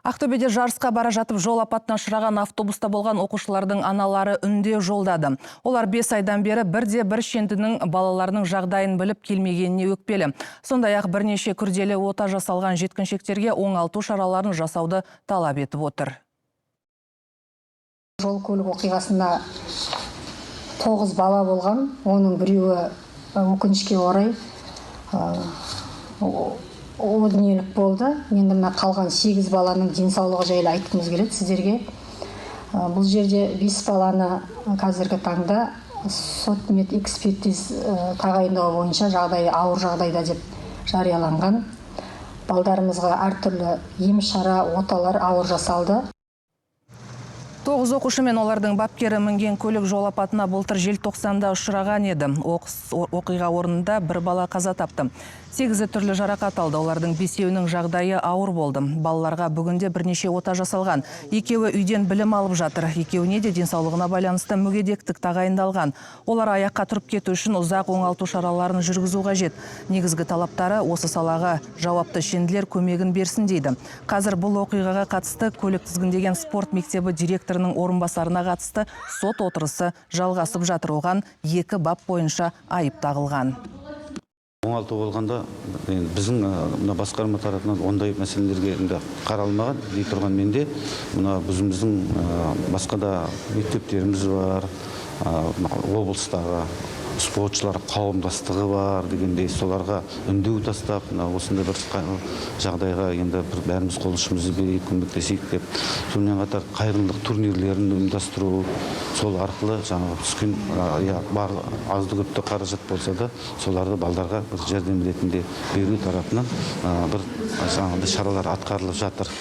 Ақтөбеде жарысқа бара жатып жол апатына ұшыраған автобуста болған оқушылардың аналары үндеу жолдады. Олар 5 айдан бері бірде бір шендінің балаларының жағдайын біліп келмегеніне өкпелі. Сондай-ақ бірнеше күрделі ота жасалған жеткіншектерге оңалту шараларын жасауды талап етіп отыр. Жол көлік оқиғасында 9 бала болған, оның біреуі өкінішке орай о дүниелік болды. Енді мына қалған 8 баланың денсаулығы жайлы айтқымыз келеді сіздерге. Бұл жерде 5 баланы қазіргі таңда сот медэкспертиз тағайындауы бойынша жағдайы ауыр жағдайда деп жарияланған. Балдарымызға әртүрлі ем шара, оталар ауыр жасалды. 9 оқушы мен олардың бапкері мінген көлік жол апатына былтыр желтоқсанда ұшыраған еді. Оқыс оқиға орнында бір бала қаза тапты. 8-і түрлі жарақат алды. Олардың 5-еуінің жағдайы ауыр болды. Балаларға бүгінде бірнеше ота жасалған. Екеуі үйден білім алып жатыр. Екеуіне де денсаулығына байланысты мүгедектік тағайындалған. Олар аяққа тұрып кету үшін ұзақ оңалту шараларын жүргізу қажет. Негізгі талаптары осы салаға жауапты шенділер көмегін берсін дейді. Қазір бұл оқиғаға қатысты көлік тізгіндеген спорт мектебі директорының орынбасарына қатысты сот отырысы жалғасып жатыр. Оған 2 бап бойынша айып тағылған. Оңалту болғанда енді біздің мына басқарма тарапынан ондай мәселелерге енді қаралмаған дей тұрғанмен де мына өзіміздің басқа да мектептеріміз бар, облыстағы спортшылар қауымдастығы бар дегендей соларға үндеу тастап, мына осындай бір жағдайға енді бір бәріміз қол ұшымызды берейік, көмектесейік деп, сонымен қатар қайырымдылық турнирлерін ұйымдастыру, сол арқылы жаңағы түскен бар азды көпті қаражат болса да соларды балдарға бір жәрдем ретінде беру тарапынан бір жаңағыдай шаралар атқарылып жатыр.